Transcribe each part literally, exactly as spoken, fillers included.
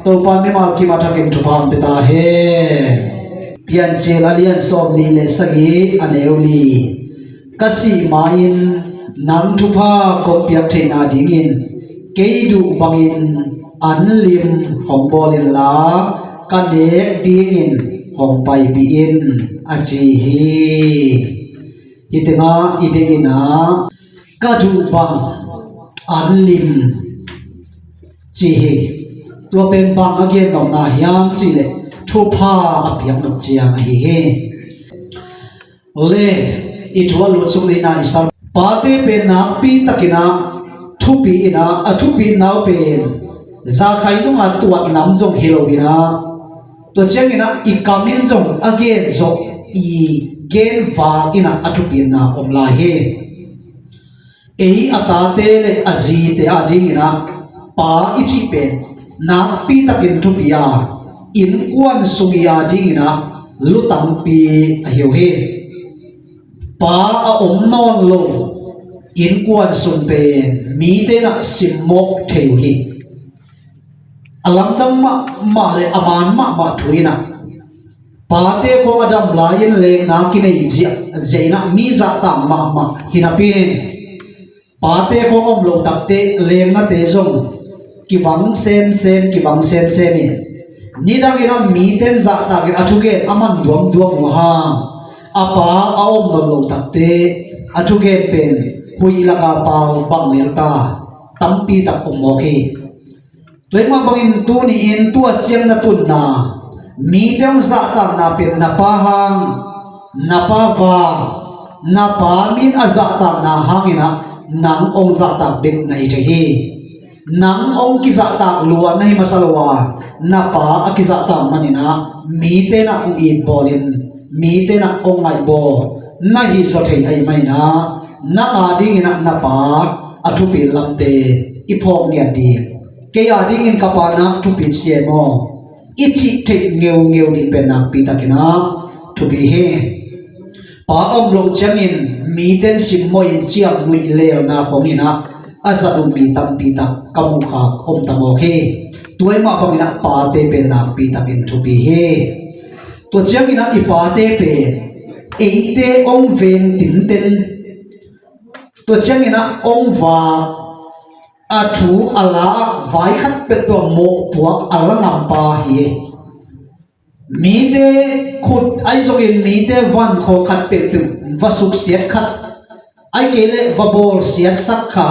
Topa mimal kim a thakin thupha hong pia ta hen. Piancil a lian sawm nih le sagih a neu li. Ka sih ma-in nang thupha kong piak theihna dingin kei duh bangin an lim hong bawl inla, ka nek dingin hong paipih in, a ci hi. Hih tengah i deihna, ka duh bang an lim ci hi. Tua pen bang a gen nopna hiam cih leh thupha a piak nop ciang ahi hi. Le i thu a lut suk lehna i sal. Pate pen nakpi takin ah thupi in ah, a thupina uh pen zakhai nunga tuat nam zong hi lo in ah, tua ciangin ah i kam in zong a gen zawh, i gen vak in ah a thupina om lai hi. Ei a tate le a zite a dingin ah pa i cih pen nakpi takin thupi a, innkuan sung i a dingin ah lutangpi ahi uh hi. Pa a om nawn lo innkuan sung pen mite in ah simmawh thei uh hi. A lamdang mahmah le a man mahmah thu in ah, pate khawng a dam lai-in lengna kinei ziahziah in ah mi zahtak mahmah hi napi in, pate khawng om lo takte lengnate zong kivang semsem, kivang semsem in, nidangin ah mite in zahtakin a thugen a man duamduam uh hang, a pa a om nawn lo takte a thugen pen huih laka pau bang lel ta, tampi tak om mawk hi. Tua ahih mah bangin tuni-in tua ciang na tunna, mite hong zahtakna pen na pa hang, na pa vang, na pa min a zahtakna hangin ah nang hong zahtak bek na hi thei hi. Nang hong kizahtak lua na hi masa lo a, na pa a kizahtak manin ah mite in ah hong itbawlin, mite in ah hong ngaihbawl na hi zaw thei ahih manin ah, nang a dingin ah na pa a thupi lamte i phawk ngiat ding, kei a dingin ka pa nak thupi sia maw, i cih theih ngeungeu ding pen nakpi takin ah thupi hi. Pa a om loh ciangin mite in simmawh in ciamnuih lelna khawngin ah a zat uh mi tampi tak ka muh khak om ta mawk hi. Tua ahih mah bangin ah pate pen nakpi takin thupi hi. Tua ciangin ah i pate pen eite hong veng tinten, tua ciangin ah hong vak, a thu a la, vai khat peuhpeuh ah mawhpuak a la ngampa hi. Mite khut ahi zongin, mite van khawng khat peuhpeuh va suksiat khat, ahih kei leh va bawlsiatsak kha,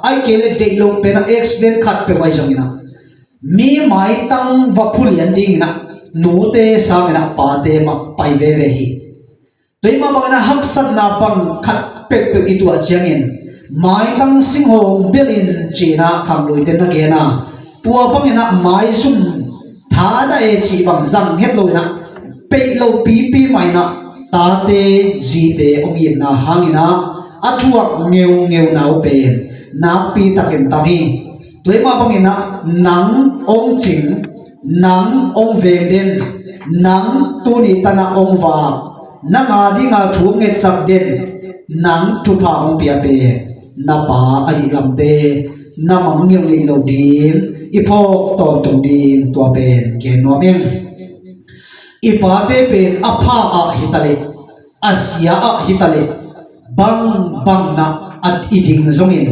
ahih kei leh deih loh pen ah accident khat peuh ahi zongin ah, mi maitang va phulian dingin ah nute sangin ah pate mah pai veve hi. Tua ahih mah bangin ah haksatna pang khat peuhpeuh i tuah ciangin, maitang singhawng belin ci-in ah khangluite na gen a, tua bangin ah maizum thadah e cih bang zang het loin ah, peih lo pipi mah in ah tate zite hong itna hangin ah a thuak ngeungeuna uh pen nakpi takin tam hi. Tua ahih mah bangin ah nang hong cing, nang hong veng den, nang tuni tan ah hong vak, nang a dinga thu hong ngetsak den, nang thupha hong pia pen na pa ahih lamte na mangngilh ngei lo ding i phawk tawntung ding, tua pen gen nuam ing. I pate pen a pha ah hi ta leh, a sia ah hi ta leh, bangbang na a i ding zongin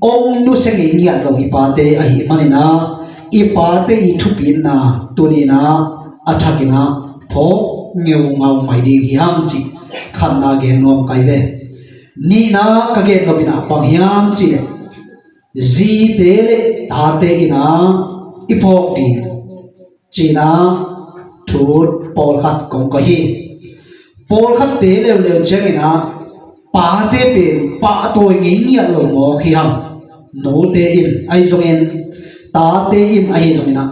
hong nusia ngei ngiat lo i pate ahih manin ah, i pate i thupina tuni-in ah a thakin ah phawk ngeungau mai ding hi hang cih khatna gen nuam ka hi ve. Nihna ka gen nopna bang hiam cih leh, zite le tate in ah i phawk ding ci-in ah thu pawlkhat kong koih hi. Pawlkhatte leuleu ciangin ah pate pen pahtawi ngei ngiat lo mawk hi hang. Nute in ahi zongin, tate in ahi zongin ah,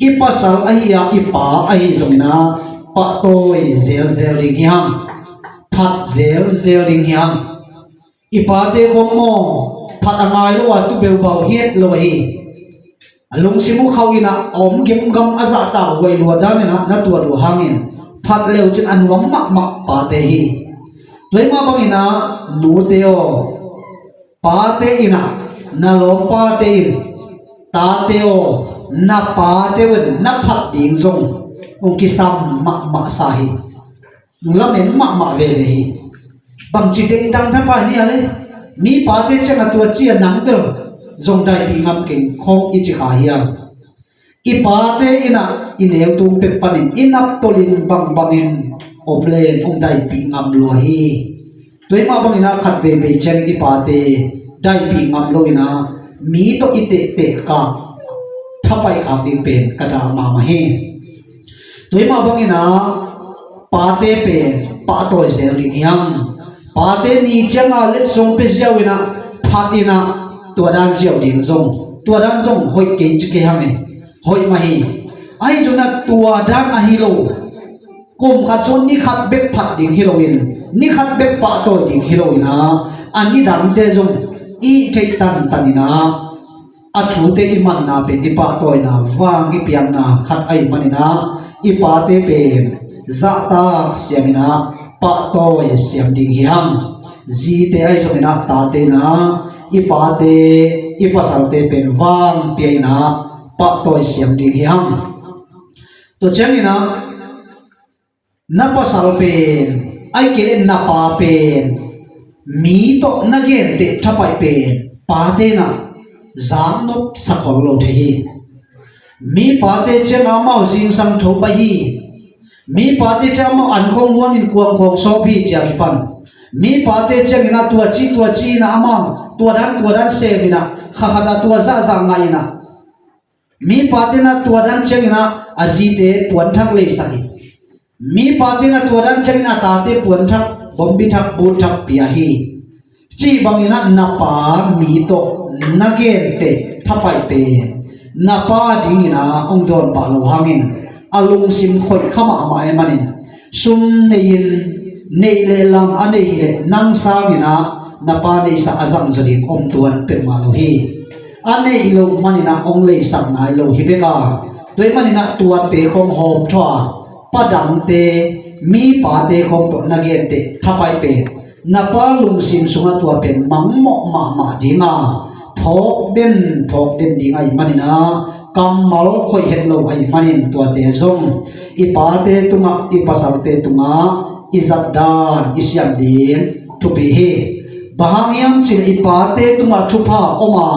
i pasal ahi a i pa ahi zongin ah pahtawi zelzel ding hi hang. Phat zelzel ding hi hang. I pate khawng maw, phat a ngai lo a, tu beubau hiat lo ahi. A lungsim uh khauh in ah, a om gemgam a zahtak huai lua danin ah na tuat uh hangin, phat leu cin a nuam mahmah pate hi. Tua ahih mah bangin ah nute aw, pate in ah, na lawm pate in, tate aw, na pate un na phat ding zong hong kisam mahmah sa hi. Hong lamen mahmah veve hi. Bangci dengdang thapai ni a le, mi pate ciang a tua ci a nang bel zong daipih ngam keng khong i ci kha hiam? I pate in ah i neu tung pek panin i naptolin bangbangin om len hong daipih ngam lua hi. Tua hi mah bangin ah khat veivei ciang i pate daipih ngam lo in ah mi tawh i tehteh kah thapai khak ding pen ka dah mahmah hi. Tua hi mah bangin ah pate pen pahtawi zel ding hi hang. Pate ni ciang a letsong pia ziau in ah phat in ah tua dan ziau ding zong, tua dan zong hoih kei ci kei hang e. Hoih mah hi. Ahi zongin ah tua dan ahi lo, kum khat sung ni khat bek phat ding hi loin, ni khat bek pahtawi ding hi loin ah a nidangte zong i theih tantan in ah a thute i manna pen i pahtawina vang i piakna khat ahih manin ah i pate pen zahtak siamin ah pahtawi siam ding hi hang. Zite ahi zongin ah tate in ah i pate i pasalte pen vang pia in ah pahtawi siam ding hi hang. Tua ciangin ah na pasal pen, ahih kei leh na pa pen mi tawh na genteh thapai pen pate in ah zaknop sa khol lo thei hi. Mi pate ciang amau zingsang tho pai hi. Mi pate ciang amau an khong huanin kuang khong sawp hi ci a kipan, mi pate ciangin ah tua ci tua ci in ah amau tua dan tua dan sem in ah kha khat ah tua zahzah ngaih in ah mi pate in ah tua dan ciangin ah a zite puanthak leisak hi. Mi pate in ah tua dan ciangin a tate puanthak, bombithak, butthak pia hi. Cih bangin ah na pa mi tawh na genteh thapai pen na pa dingin ah hong dawn pah lo hangin a lungsim khoih kha mahmah ahih manin sum nei-in, neih leh lam a nei hi leh nang sangin ah na pa neihsa a zangzaw ding om tuan peuhmah lo hi. A neih loh manin ah hong leisak nai lo hi bek a, tua ahih manin ah tuate khong hawmthaw a, pa dangte, mi pate khong tawh na genteh thapai pen na pa lungsim sungah tua pen mangmawh mahmah ding a, phawk den phawk den ding ahih manin ah kammal khoih het lo ahih manin tuate zong i pate tungah, i pasalte tungah i zat dan i siam ding thupi hi. Bang hang hiam cih leh i pate tungah thupha om a,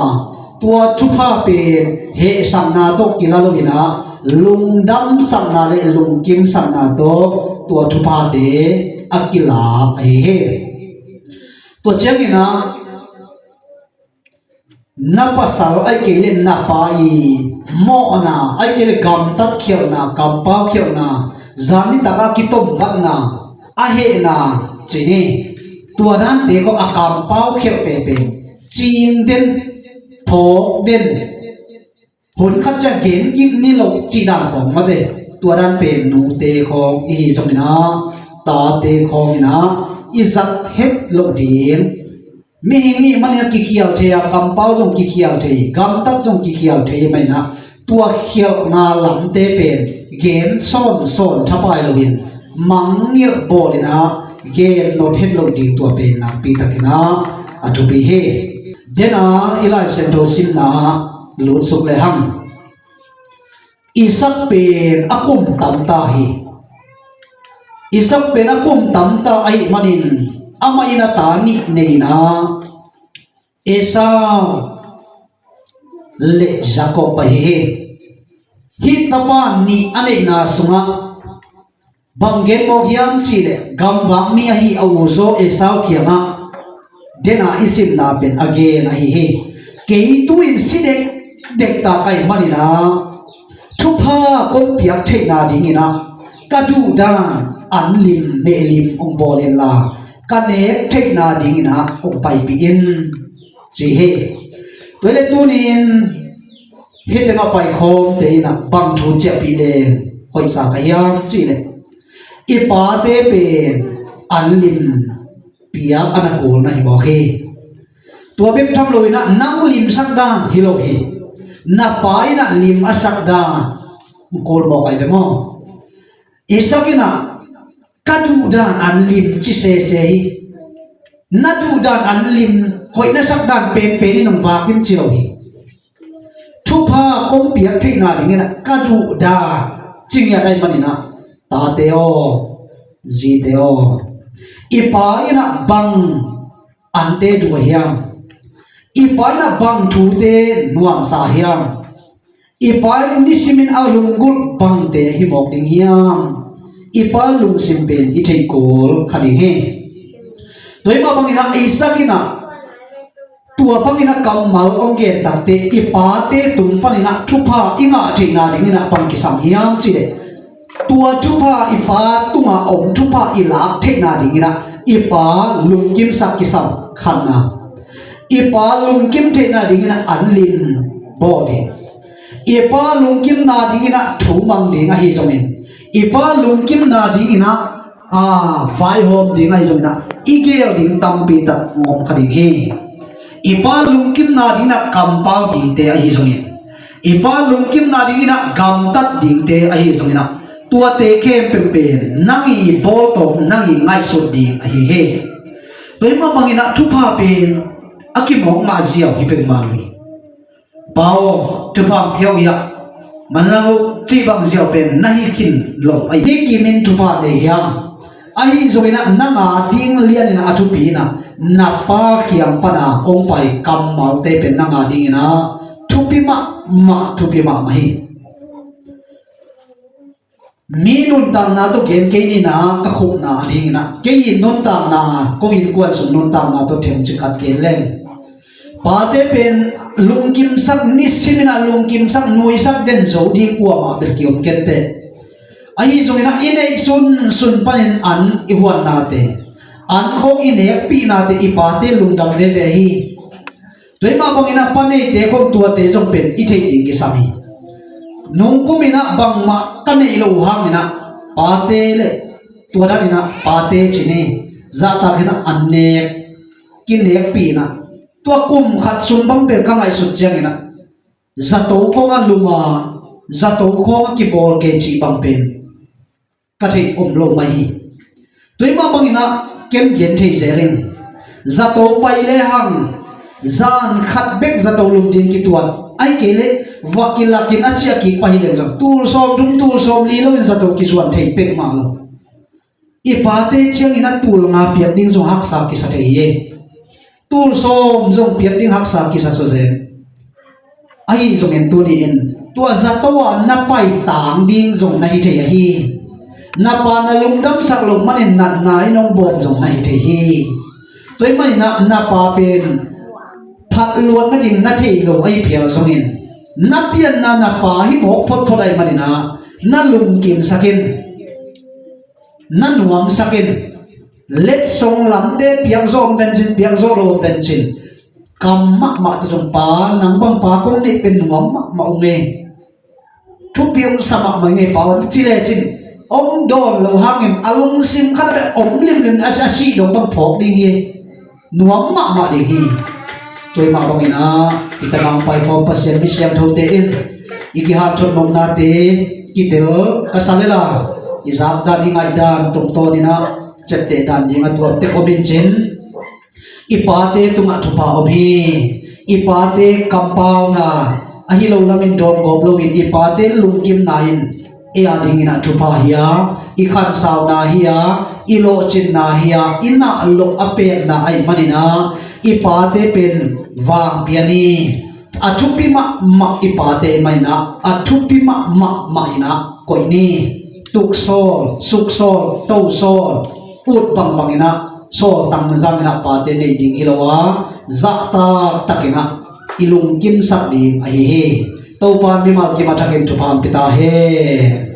tua thupha pen hehsakna tawh kila lo in ah lungdamsakna le lungkimsakna tawh tua thuphate a kila ahi hi. Tua ciangin ah na pasal ahih kei leh na pa i mawhna ahih kei leh gamtat khialhna, kampau khialhna, zan nitak a kitomvatna, a hehna cih ni, tua dante khong a kampau khialhte pen cing den, phawk den, hun khat ciang gen kik ni lo cih dan khong mate, tua dan pen nute khong i hi zongin ah tate khong in ah i zat het loh ding. Mihing i hih manin ah kikhial thei a, kampau zong kikhial thei, gamtat zong kikhial thei i hih manin ah tua khialhna lamte pen gen sawnsawn thapai loin mangngilh bawlin ah gen not het loh ding tua pen nakpi takin ah a thupi hi. Dena i Lai Siangtho simna ah lutsuk lehang, Isak pen a kum tamta hi. Isak pen a kum tamta ahih manin amah in a ta nih nei in ah Esau le Jakob ahi hi. Hih tapa nih a neihna sungah bang gen mawk hiam cih leh gamvak mi ahi a uzaw Esau kiangah dena i simna pen a gen ahi hi. Kei tu-in si dekdek ta ka hih manin ah thupha kong piak theihna dingin ah ka duhdan an lim mehlim hong bawl inla ka nek theihna dingin ah hong paipih in ci hi. Tua hi leh tuni-in hih tengah paikhawmte in ah bang thu ciahpih le hoihsa ka hiam cih leh i pate pen an lim piak a na kul na hi mawk hi. Tua bek tham loin ah nang limsak dan hi lo hi. Na pa in ah lim a sak dan kul mawk ai ve maw? Isak in ah ka duhdan an lim ci sese hi. Na duhdan an lim, hoih na sak dan penpen in hong vak in ci lo hi. Thupha kong piak theihna dingin ah ka duhdan ci ngiat ahih manin ah, tate aw, zite aw, i pa in ah bang ante duh hiam? I pa in ah bang thute nuamsa hiam? I pa in nisimin a lunggulh bangte hi mawk ding hiam? I pa lungsim pen i theih kul kha ding hi. Tua hi mah bangin ah Isaac in ah tua bangin ah kammal hong gen takteh i pate tung panin ah thupha i ngah theihna dingin ah bang kisam hiam cih leh, tua thupha, i pa tungah om thupha i lak theihna dingin ah i pa lungkimsak kisam khatna. I pa lungkim theihna dingin ah an lim bawl ding. I pa lungkimna dingin ah thu mang ding ahi zongin, i pa lungkimna dingin ah, a, vaihawm ding ahi zongin ah i geel ding tampi tak hong om kha ding hi. I pa lungkimna dingin ah kampau dingte ahi zongin, i pa lungkimna dingin ah gamtat dingte ahi zongin ah, tuate khempeuh pen nang i bawltawm, nang i ngaihsut ding ahi hi. Tua hi mah bangin ah thupha pen a kimawk mah ziau hi peuhmah lo hi. Pa aw, thupha hong pia uh hiah, man lang uh cih bang ziau pen na hi khin lo ahi. Hi kimin thupha nei hiam? Ahi zongin ah nang a ding lianin ah a thupi in ah na pa kiang pana hong pai kammalte pen nang a dingin ah thupi mahmah, thupi mahmah hi. Mi nuntakna tawh gen kei ning a, ka khupna a dingin ah, kei in nuntakna, ko innkuan sung nuntakna tawh themcik khat gen leng, pate pen lungkimsak, nisimin ah lungkimsak, nuisak den zo ding kuamah bek kiom kei teh. Ahi zongin ah i neih sunsun panin an i huatnate, an khawng i nekpihnate i pate lungdam veve hi. Tua hi mah bangin ah pa neite khawng tuate zong pen i theih ding kisam hi. Nungkumin ah bangmah ka neih loh uh hangin ah pate le, tua danin ah pate ci ni, zahtakin ah an nek, kinekpih in ah, tua kum khat sung bang pen ka ngaihsut ciangin ah zato khawng a lum a, zato khawng a kibawl kei cih bang pen ka theih om lo mah hi. Tua hi mah bangin ah ken gen thei zel ing. Zato pai lehang zan khat bek zato lum ding kituat, ahih kei leh va kilakin a ciah kik pah hi leng zong, tul sawm thum, tul sawm li loin zato kizuan thei peuhmah lo. I pate ciangin ah tul nga piak ding zong haksa kisa thei hi. Tul sawm zong piak ding haksa kisa saw zen. Ahi zongin tuni-in tua zato ah na paitang ding zong na hi thei ahi. Na pa na lungdamsak loh manin natna in hong bawm zong na hi thei hi. Tua hi manin ah na pa pen phatluat nading na thei lo ahi phial zongin, na pianna na pa hi mawk photphot ahih manin ah na lungkimsak in, na nuamsak in. Letsong lamte piakzawh om vencin, piakzawh lo om vencin. Kam mahmah tawh zong, pa, nang bang pa kong neih pen nuam mahmah ung e, thupi hong sa mahmah ung e pa, hong ci lecin, hong dawn lo hangin a lungsim khat ah om limlim, a, a sih dong bang phawk ding hi. Nuam mahmah ding hi. Tua hi mah bangin ah i tagangpai khawm Pasian mi siangthote in i kihanthawn nopnate kitel ka sa lel a, i zakdan, i ngaihdan tungtawnin ah ciapteh dan ding a tuamte om in cin, i pate tungah thupha om hi. I pate kampauna ahi lo lamin dawngawp loin i pate lungkimna in ei a dingin ah thupha hi a, i khansauna hi a, i lawhcinna hi a, i nah loh a pekna ahih manin ah i pate pen vangpia ni. A thupi mahmah i pate mah in ah, a thupi mahmah mah in ah koih ni. Tuksawl, suksawl, tosawl, ut bangbang in ah sawltakna zangin ah pate neih ding hi lo a, zahtak takin ah i lungkimsak ding ahi hi. Topa mimal kim a thakin thupha hong pia ta hen.